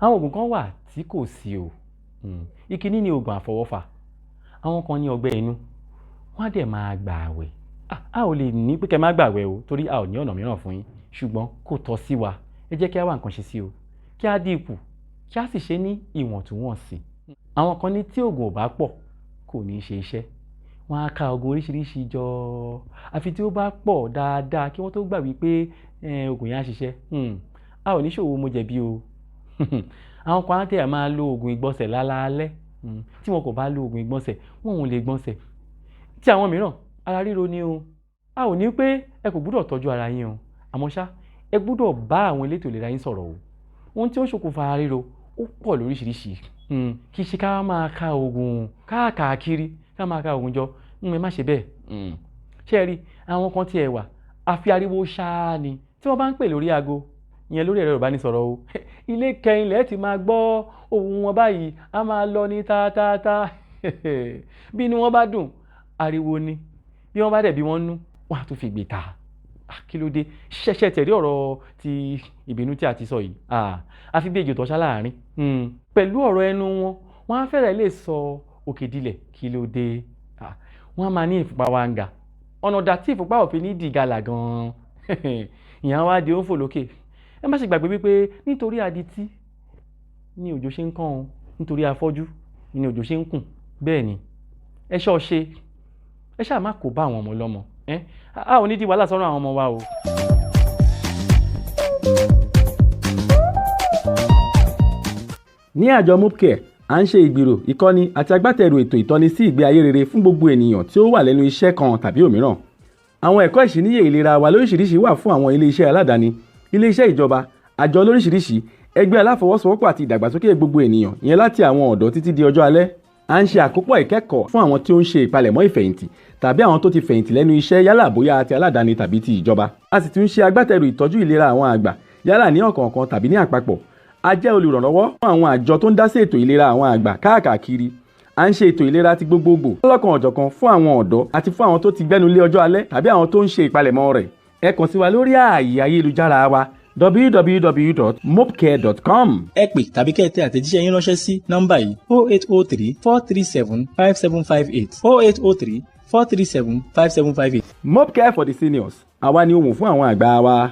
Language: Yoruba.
Àwọn oògùn kan wà tí kò sí o. Ìkíní ni oògùn àfọwọ́fà. Àwọn kan ní ọgbẹ́ inú, wọ́n á dẹ̀ máa gbà àwẹ̀. A ò lè ní pé kẹ́ má gbàwẹ̀ o, torí a ò ní ọ̀nà mìíràn fún yín, ṣùgbọ́n kò tọ́ sí wa. Ẹ jẹ́ kí a wá nǹkan ṣe sí o, kí a dín kù, kí a sì ṣe ní ìwọ̀ntúnwọ̀nsì. Àwọn kan ní tí oògùn ò bá pọ̀ kò ní ṣe iṣẹ́. Wọ́n á ka oògùn oríṣiríṣi jọ, àfi tí ó bá pọ̀ dáadáa kí wọ́n tó gbà wípé oògùn yẹn á ṣiṣẹ́. A ò ní ṣòwò mo jẹ̀bi o. Àwọn kan á tẹ̀ máa lo oògùn ìgbọ̀nsẹ̀ lálaalẹ́. Tí wọn kò bá lo oògùn ìgbọ̀nsẹ̀, wọn ò lè gbọ̀nsẹ̀. Tí àwọn mìíràn, ara ríro ni o. A ò ní pé ẹ kò gbúdọ̀ tọ́jú ara yín o, àmọ́ ṣá, ẹ gbúdọ̀ bá àwọn elétò ìlera yín sọ̀rọ̀ o. Ohun tí ó ń ṣokùnfà ara ríro ó pọ̀ lóríṣiríṣi. Kì í ṣe ká máa ka oògùn káàkiri, ká máa ka oògùn jọ. Ẹ má ṣe bẹ́ẹ̀. Ṣé ẹ rí àwọn kan tí ẹ wà, àfi ariwo ṣáá ni tí wọ́n bá ń pè lórí aago, ìyẹn lórí ẹ̀rọ ìbánisọ̀rọ̀ o. Ilé kẹrin lẹ́ẹ̀ tí máa gbọ́ ohùn wọn báyìí, a máa lọ ní tátáátá. Bí inú wọn bá dùn, ariwo ni. Bí wọ́n bá dẹ̀ bí wọ́n nú, wọ́n á tún fi gbé ta. Kí ló dé? Ṣẹ̀ṣẹ̀ tẹ̀rí ọ̀rọ̀ ti ìbínú tí a ti sọ yìí. Àfi bí ejò tó ṣá láàrin. Pẹ̀lú ọ̀rọ̀ ẹnu wọn, wọ́n á fẹ́rẹ̀ lè sọ òkè dilẹ̀. Kí ló dé? Wọ́n á máa ní ìfúnpá wa ń ga. Ọ̀nà dà tí ìfúnpá ò fi ní dì gàlà gan-an. Ìyẹn wá di ó ń fò lókè. Ẹ má ṣe gbàgbé wípé nítorí adití ni òjò ṣe ń kán o, nítorí afọ́jú ni òjò ṣe ń kùn. Bẹ́ẹ̀ ni, ẹ ṣọ́ ṣe, ẹ ṣáà má kó bá àwọn ọmọ lọ́mọ. A ò ní di wàhálà sọ́run àwọn ọmọ wa o. Ní àjọ MoPCare, à ń ṣe ìgbìrò, ìkọ́ni àti agbátẹrù ètò ìtọ́ni sí ìgbé ayé rere fún gbogbo ènìyàn tí ó wà lẹ́nu iṣẹ́ kan tàbí òmíràn. Àwọn ẹ̀kọ́ ìṣíníyè ìlera wa lóríṣiríṣi wà fún àwọn ilé-iṣẹ́ aládàáni, ilé-iṣẹ́ ìjọba, àjọ lóríṣiríṣi, ẹgbẹ́ aláfọwọ́sowọ́pọ̀ àti ìdàgbàsókè gbogbo ènìyàn, ìyẹn láti àwọn ọ̀dọ́ títí di ọjọ́ alẹ́. À ń ṣe àkópọ̀ ìkẹ́kọ̀ọ́ fún àwọn tí ó ń ṣe ìpalẹ̀mọ́ ìfẹ̀yìntì tàbí àwọn tó ti fẹ̀yìntì lẹ́nu iṣẹ́, yálà bóyá ti aládàáni tàbí ti ìjọba. A sì tún ń ṣe agbátẹrù ìtọ́jú ìlera àwọn àgbà, yálà ní ọ̀kọ̀ọ̀kan tàbí ní àpapọ̀. A jẹ́ olùrànlọ́wọ́ fún àwọn àjọ tó ń dá sí ètò ìlera àwọn àgbà káàkiri. À ń ṣe ètò ìlera ti gbogbogbò lọ́lọ́kan-ò-jọ̀kan fún àwọn ọ̀dọ́ àti fún àwọn tó ti gbẹ́nu lé ọjọ́ alẹ́ tàbí àwọn tó ń ṣe ìpalẹ̀mọ́ rẹ̀. Ẹ kàn sí wa lórí ààyè ayélujára wa www.mopcare.com. Ẹ pè tàbí kẹ́ ẹ tẹ àtẹ̀jíṣẹ́ yín ránṣẹ́ sí nọ́mbà yìí: 0803 437 5758, 0803 437 5758. MoPCare for the seniors. Àwa ni ohùn fún àwọn àgbà wa.